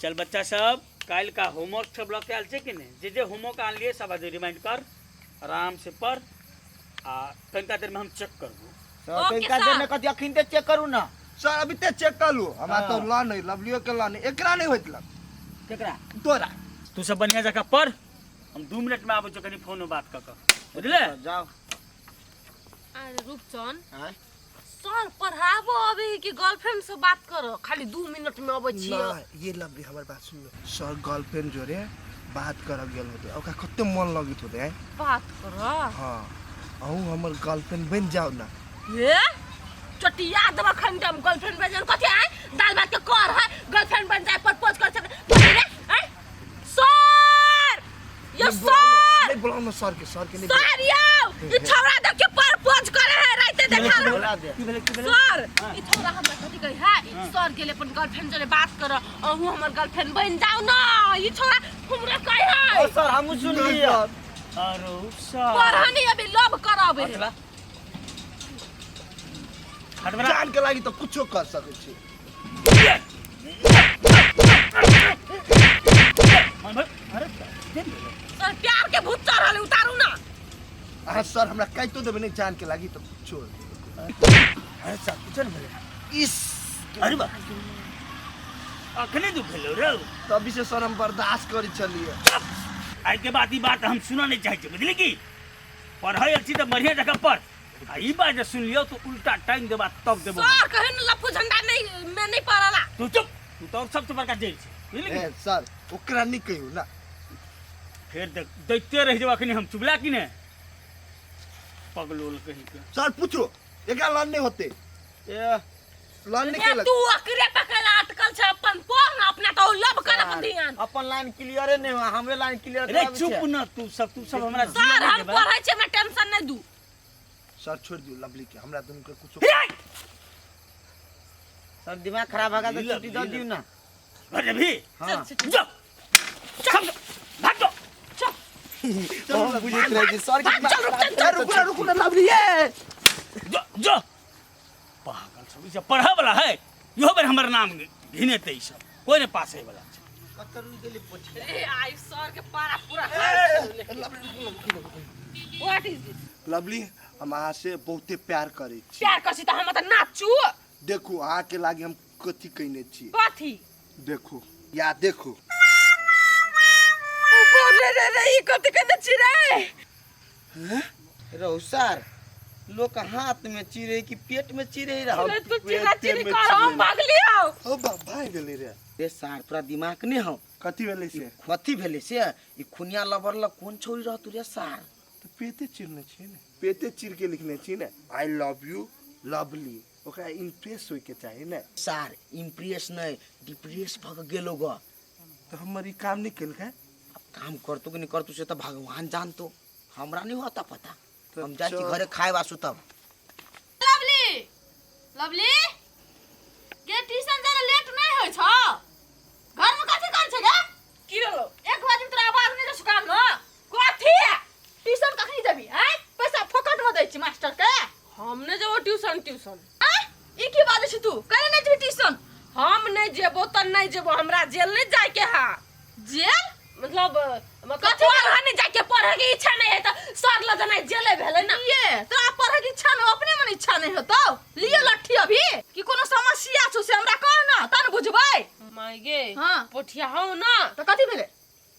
चल बच्चा सब काल्हि का होमवर्क सब लऽ के आयल छै कि नहि जे जे होमवर्क आनलियै सब आदमी रिमाइंड कर आराम से पढ़ आ कनिका देर में हम चेक करबो सर ओके, तनिका देर सर। में कथी अखिनते चेक करू ना सर अभी ते चेक कर लू हमरा हाँ। तो लॉ नहीं लवलियो के लॉ नहीं एकरा नहीं होइत लग केकरा तोरा तू सब बढ़िया जकाँ पढ़ हम 2 मिनट में आबै छियौ कनि फोन में बात कऽ कऽ बुझले जाओ अरे रूपचंद आँय? सर पढ़ाबो अभी कि गर्लफ्रेंड से बात करो खाली 2 मिनट में अबै छियै ना ये लवली हमर बात सुन लो सर गर्लफ्रेंड जोरे बात कर गेल होते ओकरा कते मन लगैत होते हैं बात करो हाँ अहूँ हमर गर्लफ्रेंड बन जाओ ना हे चटिया देबा खन हम गर्लफ्रेंड बन जाए कथी आय दाल भात के कर है गर्लफ्रेंड बन जाए प्रपोज कर सके कथी रे आय सर यो नहीं बुलाओ ना, सर नहीं बुलाओ ना सर के सर के नहीं सर यो ई छौड़ा देख के प्रपोज करे है राइते देखा रहो बोला दे की भेलै की भेलै सर ई छौड़ा हमरा कथी कही है सर गेले अपन गर्लफ्रेंड जरे बात कर अहूँ हमर गर्लफ्रेंड बन जाओ ना ई छौड़ा हमरा कही है ओ सर हमहूँ सुन लिअ अरे सर पढ़नी अभी लव करब है हटबा हटबा जान के लागी तो कुछो कर सकै छी अरे दे दे। सर प्यार के भूत चढ़ल है, उतारू ना अहाँ सर हमरा काटो देबै नहीं जान के लागी तो कुछो अरे सर कुछ नहीं भेलै इस अरे बा अखने दू भेलो रौ तभी से सर हम बर्दाश्त करी चलिए आइ के बाद ई बात हम सुनऽ नहीं चाहै छी बुझली की पढ़ै छी तऽ बढ़िया जगह पढ़ आ ई बात जे सुन लियौ तऽ उल्टा टाइम देबा तब देबो सर कहे न लफू झंडा नहीं में नहीं पड़ला तू चुप तू तऽ सबसे बड़का जेल छै बुझली ए की सर ओकरा नहीं कहियो ना फेर देख देखते रहि जेबा अखनी हम चुपला की ने पगलोल कहीं के सर पूछो एकरा लन नहीं होते ए लन नहीं ए केलक तू अकरे पकड़ अटकल छै अपन पढ़ ना अपना तो लव कर अपन ध्यान अपन लाइन क्लियरे नहीं हुआ हमरे लाइन क्लियर अरे चुप न तू सब हमरा सर जिया हम नहीं देबा पढ़ै छै हमरा टेंशन नहीं दू सर छोड़ दियो लवली के हमरा दुनू के कुछो हे! सर दिमाग खराब हो गया तो लीला, छुट्टी दे लीला। दियो ना अरे भी हाँ जा सब भाग जाओ चलो हम बुझैत रहे कि सर के दिमाग चल, रुक, खराब चल, है, रुको ना रुको ना लवली ये जो जो पागल सब ई सब पढ़े वाला है इहो बेर हमर नाम घिनेतै ई सब कोई नहीं पास है वाला छै कतऽ रुकि गेलै पोछिया ए आई सर के पारा पूरा what is this lovely हम अहाँ से बहुते प्यार करै छी प्यार कर छी त हम त नाचू देखू अहाँ के लागी हम कथी कयने छी कथी देखू या देखू रे रे रे ई कथी केने छी रे रहू सर लोक हाथ में चिरै कि पेट में चिरै रहो रे तू चिल्ला पेटे चिल्ली में कर हम चिल्ला। भाग लियो ओ बा भाग गेलै रे रे सार तोरा दिमाग नहीं हौ कथी भेलै से कथी भेलै से ई खुनिया लबर लग कोन छौरी रहतु रे सार तऽ पेटे चिरने छियै ने पेटे चिर के लिखने छियै ने I love you lovely ओकरा इम्प्रेस होइके चाही ने सार इम्प्रेस नहीं डिप्रेस भऽ के गेलो ग तऽ हमर ई काम नहि केलकै अब काम करतो कि नहीं करतो से तऽ भगवान जानतो हमरा नहीं होता पता तऽ हम जाइ छी चल। घरे खाए बा सुतब लवली लवली गे ट्यूशन जरा लेट नहीं होय छ घर में कथी कर छै गे की भेलो 1 बजे में तोरा आवाज नहीं सुकान न कथी ट्यूशन कखनी जेबी हैं पैसा फोकट में दै छी मास्टर के हम नहीं जेबो ट्यूशन ट्यूशन आय ई की बात छै तू करे नहीं जेबी ट्यूशन हम नहीं जेबो त नहीं जेबो हमरा जेल नहीं जाय के हा जेल मतलब मतलब पढ़े नहीं जाके पढ़े के इच्छा नहीं है तो सर ल जनाइ जेले भेलै ना ये तोरा पढ़े के इच्छा नहीं अपने मन इच्छा नहीं होतो लियो लट्ठी अभी कि कोनो समस्या छौ से हमरा कह ना तब बुझबै माय गे हां पोठिया हौ ना त कथी भेलै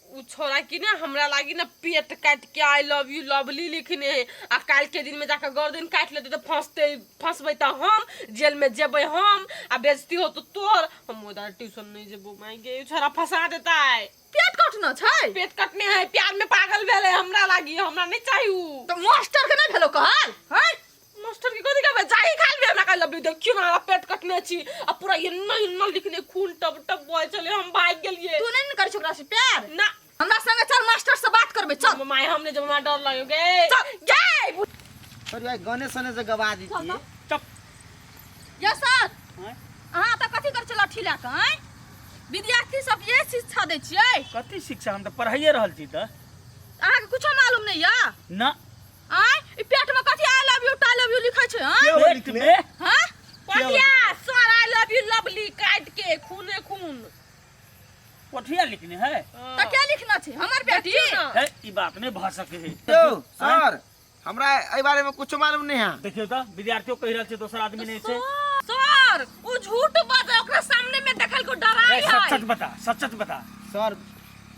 उ छोरा की ने हमरा लागी ना पेट काट के I love you lovely लिखने है आ काल के दिन में जाकर गर्दन काट लेते तो फंसते फंसबै तो हम जेल में जेबै हम आ बेइज्जती हो तो तोर हम उधर ट्यूशन नहीं जेबो माय गे उ छोरा फंसा देता है पेट कटना छै पेट कटने है प्यार में पागल भेलै हमरा लागी हमरा नहीं चाही उ तो मास्टर के नहीं भेलो कहल हैं मास्टर के कथी कहबै जाही खा लेबै हमरा कहै लबली देखियो ना हमरा पेट कटने छी आ पूरा एना एना लिखने खून टप टप बहै छलै हम भागि गेलियै तू नहीं ने करै छी ओकरा से प्यार ना हमरा संगे चल मास्टर से बात करबै चल माय हम नहीं जब हमरा डर लगे गे चल गे सर भाई गने सने से गवा दी थी चुप यस सर आँय? अहाँ तऽ कथी करै छी लाठी लए कऽ आँय विद्यार्थी सब ये शिक्षा दै छियै कथी शिक्षा हम तऽ पढ़ाइए रहल छी तऽ अहाँके कुछो मालूम नहीं यऽ ना आँय ई पेट में कथी I love you I love you लिखै छै आँय के पेट लिखने में हाँ पटिया sir I love you lovely काट के खूने खून कोठिया लिखने है। त के लिखना छै हमर बेटी? है ई बात नहीं भ सके है। यौ सर, हमरा एहि बारे में कुछो मालूम नहीं है। देखियो त विद्यार्थियों कहि रहल छै दोसर आदमी नहीं छै। सर उ झूठ बाजे, ओकरा सामने में देखल को डराई रे, है। सच सच बता, सच सच बता। सर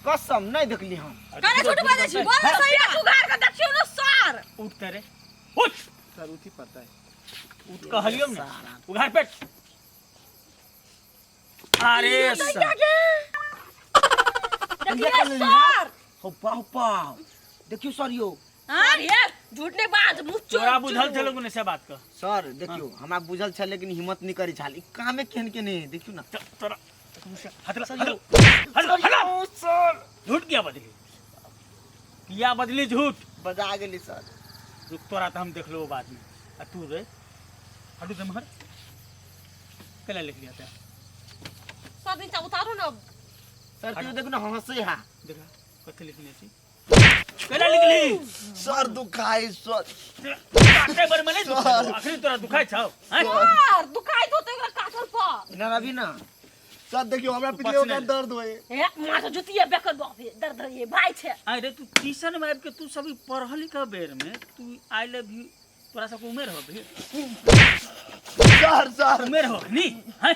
कसम नहीं देखली हम। काहे झूठ बाजे छी? बोल ना सही बात। उघार के देखियो ना सर। उठ ते रे, उठ। सर उठी पड़ता है। उठ कहलियो ने, उघार पेट। अरे सर देखिए सर। हो पाओ पाओ, देखियो सर यो। हां ये झूठ नहीं बाज, मुंह चोर। तोरा बुझल छलो ने से बात का? सर देखियो हमरा बुझल छल लेकिन हिम्मत नहीं करी छल। ई कामे केहन के नहीं देखियो ना। तोरा हटला हटला हटला सर। झूठ किया बदली, किया बदली झूठ? बजा गेली सर। रुक तोरा तो हम देख लो बाद में। आ तू रे हटू से मर केला लिख लिया था। सर नीचा उतारू ना। सर तू देखो ना हंसे हा। देखा कथि लिखने छी? केला लिख ली? सर दुखाई सर। काटे बर में नहीं दुखाई, आखिरी तोरा दुखाई छौ? हैं? सर दुखाई तो एकरा काटल पर ना रवि ना। सर देखियो हमरा तू पिछले पछ ओकरा नहीं। दर्द होए। ए माथा जुतिया बेकर बाप रे, दर्द होए भाई छे। अरे तू ट्यूशन में आबि के तू सभी पढ़ल लिखल बेर में तू I love you, तोरा सबके उमेर हो भी? सर सर उमेर हो नी? हैं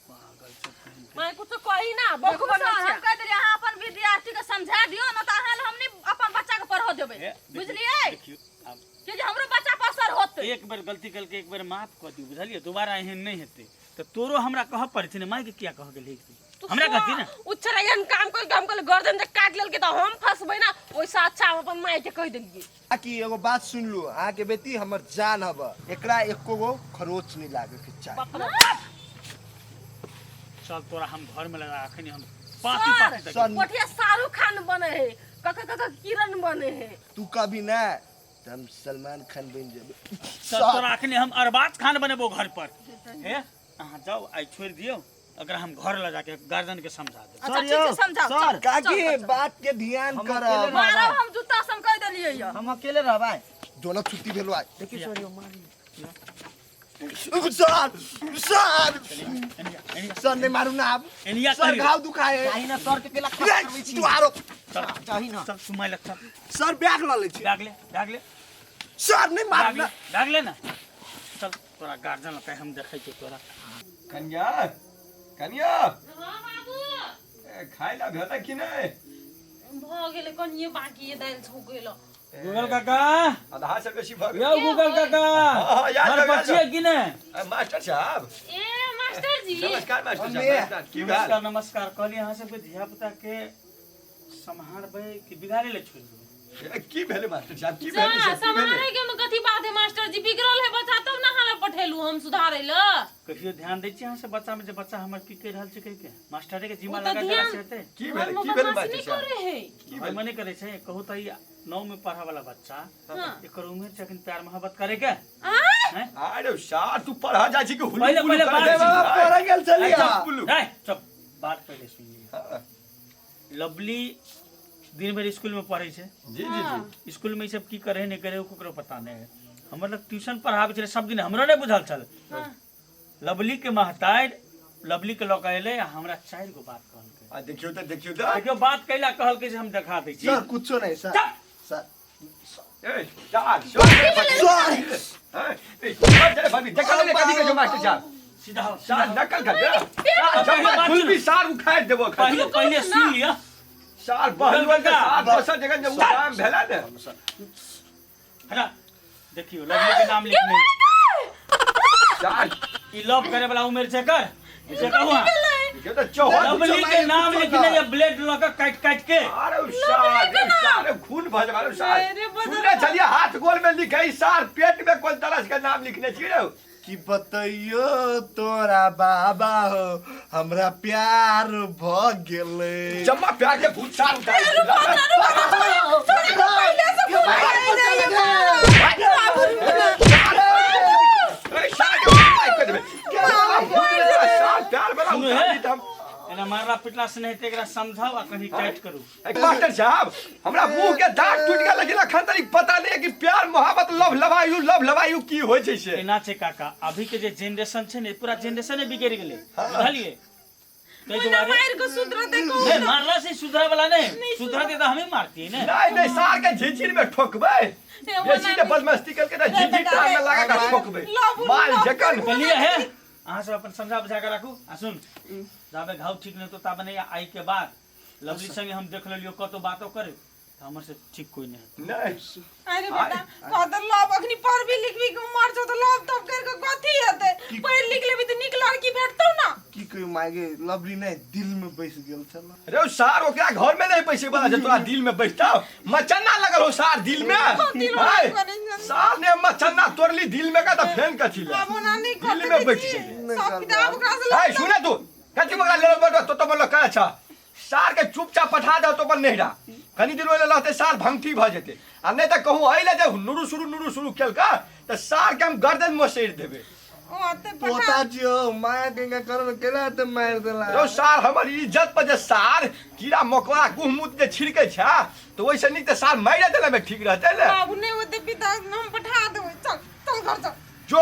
पागल सब कहीं के। मैं कुछ कही ना बखु बनल छै। हम कह देलियै अहाँ अपन विद्यार्थी के समझा दियो ना त अहाँ हमनी अपन बच्चा के पढ़ो देबै। ए, देखियो, बुझलियै? देखियो आब कि जे हमरो बच्चा पर असर होतै। एक बेर गलती करके एक बेर माफ कऽ दियौ, बुझलियै? दोबारा एहन नहि हेतै तऽ तोरो हमरा कहऽ पड़ै छै ने। माय के किया कहऽ गेलही? तू हमरा कहती ने। उ चरैयन काम कर के हम कहल गर्दन जे काट लेलके त हम फंसबै ना, ओइसे अच्छा हम अपन माय के कह देलियै। आ कि एगो बात सुन लू, अहाँ के बेटी हमर जान हब, एकरा एको गो खरोच नहीं लागे के चाही। चल तोरा हम घर में लगा अखनी हम पाती सर, पाती तक। सर, कोठिया शाहरुख खान बने है, कक कक किरण बने है। तू कभी ना त हम सलमान खान बन जेबे। चल तोरा अखनी हम अरबाज खान बनेबो घर पर। हे अहाँ जाओ आइ छोड़ि दियौ, अगर हम घर ल जाके गार्जियन के समझा देब। अच्छा ठीक छै समझाओ। सर, चल, काकी चल, चल। बात के ध्यान हम करब। अकेले मारब हम जूता से, हम कह देलियै यऽ। हम अकेले रहबै। दोनों छुट्टी भेलो आइ। देखियो सर यो मारी। Sir sir anyway anyway sir नहीं मारू ना आप। एनिया सर कहियो। घाव दुखाए। चाही ना सर के केला रे, खा छी। तू आरो। चल चाही ना। चल तू माय लग चल। सर बैग ल लै छी। बैग ले, बैग ले। सर नहीं मारू बैग ले, ना। बैग ले ना। चल तोरा गार्जियन लग हम देखै छियौ तोरा। कन्या कन्या। हां बाबू। ए, खाय ला भेलै कि नहि? भ गेलै कनिये बाकी दालि छौकै ल। गूगल काका। आधा से बेसी भऽ गेल। यौ गूगल काका। हाँ, याद घर आउ, पर याद छियै आउ। कि नहि? ए, मास्टर साहब। ए मास्टर जी। नमस्कार मास्टर साहब। मम्मी। नमस्कार। की भेल? नमस्कार नमस्कार। कहलियै अहाँ सबके धिया पुता के सम्हारबै कि बिगाड़े ले छोड़ि देबै? ए, की भेलै मास्टर साहब? की जा भेलै से? की भेलै? सम्हारे के में कथी बात है मास्टर जी? बिगड़ल है बच्चा तब ना हमरा पठेलू हम सुधारे ल। कहियो ध्यान दै छियै अहाँ सब बच्चा में जे बच्चा हमर की कहि रहल छै कहि के? मास्टरे के जिम्मा ओ तऽ लगा देला ध्यान- से हेतै? की भेलै? घरमे की भेलै बदमाशी मास्टर नहि साहब? करे है। की घरमे भेलै? नहि करै छै? कहू तऽ ई 9 में पढ़ऽ वाला बच्चा हाँ। एकर उम्र छै अखन प्यार मोहब्बत करे के? आँय? हैं? अरे सार तू पढ़ा जाइ छी कि हुलु पहिले- पुलु पहिले करै बात छी? बाबा पढ़े गेल छलियै। हुलु पुलु। रे, चुप, बात पहिले सुन लिअ। हाँ, लवली दिन भरि स्कूल में पढ़ै छै। जी जी जी। स्कूल में ई सब की करे नहीं करे ककरो पता नहीं है। हमर लग ट्यूशन पढ़ाबै छलै सब दिन, हमरो नहीं बुझल छल। लवली के महतारि लवली के लऽ के एलै आ हमरा 4 गो बात कहलकै। आ देखियौ तऽ, देखियौ तऽ। देखियौ बात कैला कहलकै जे हम देखा दै छी। सर कुछो नहीं सर। चुप। सर ए, सार, सर, सर हैं? ए, सर, जरा भाभी, देखा ले कथी कहै छौ मास्टर साहब। सीधा हो, सार सीधा हो। नकल कर दे। सार, पहिले जब बात खुलबी सुन। सार उखाड़ि देबो एखन। पहिले पहिले सुन लिअ। सार बहलुआ के सार दोसर जगह जे उठाम भेला ने। हटा देखियो लवली के नाम लिखने। सार ई लव करे वाला उमेर छै कर से कहू अहाँ। देखियौ तऽ चौहर लवली के नाम लिखने या ब्लेड लऽ के काटि काटि के। अरे सार सार खून भऽ जेबै। अरे सार अरे बदमाश। सुनने छलियै हाथ गोल में लिखै सार पेट में कोन तरह के नाम लिखने छी रौ। कि बतैयो तोरा बाबा हो हमरा प्यार भ गेलै। जम्मा प्यार के भूत सार उतार। प्यार बला सुनू उतार हे। दी तऽ हम एना मारला पिटला से नहीं हेतै, एकरा समझाउ आ कहीं टाइट करू। मास्टर साहब हमरा मुंह के दांत टूट गेल लेकिन अखन तक पता नहीं है कि प्यार मोहब्बत लव लवायु लव लवायु की होइ छै से। एना छै काका, अभी के जे जनरेशन छै ने पूरा जनरेशन बिगड़ गेलै, बुझलियै? ताहि ओना दुआरे मारि के सुधरतै कहू नहीं मारला से सुधरे वाला नहीं सुधरते तो हमें मारती है ना। नहीं नहीं, सार के झिझिर में ठोकबै। बेसी जे बदमाशी करके तऽ झिझिर टांग में लगा के ठोकबै माल जकन। कहलिए है अहाँ सब अपन समझा बुझा के राखू। आ सुन, जाबे घाव ठीक नहीं तो ताबे नहीं। आई के बाद लवली संगे हम देख लेलियो कतो बातो करे तऽ हमर से ठीक कोई नहीं। नहीं। अरे बेटा, कह तऽ लव अखनी पढ़बी लिखबी के उमर छौ तऽ लव तब कर के कथी हेतै? पढ़ि लिख लेबी तऽ नीक लड़की भेटतौ ना। की कहियो माय गे, लवली नहि दिल में बैस गेल छल। रे सार ओकरा घर में नहीं पैसे वाला जे तोरा दिल में बैठता मचन्ना लगल हो सार दिल में। दिल में हाय, करै छै। सार ने मचन्ना तोड़ली दिल में का तऽ फेन कथी ले आब ओना नहि दिल में करतै बैठ की? जेतै। सब किताब ओकरा से हाय सुने तू कथी ओकरा लेलो बैठो तो तो बोलो का अच्छा सार के चुपचाप पठा दे तो अपन नहिरा कनी दिन ओले रहते सार भंगठी भऽ जेतै। आ नहि तऽ कहूँ अइले जे नुरू शुरू नुरू शुरू केलका तऽ सार के हम गर्दन मसैड़ देबै। ओते पठा पोता जियो माया गंगा करब केना ते मारि देला। रौ सार हमर इज्जत पर जे सार कीड़ा मकोड़ा गुह मुत जे छिड़कै छै तऽ ओहिसँ नीक तऽ सार मारि देला में ठीक रहतै ने। बाबू नहि ओते पिता, हम पठा देबै। चल चल घर चल। जो।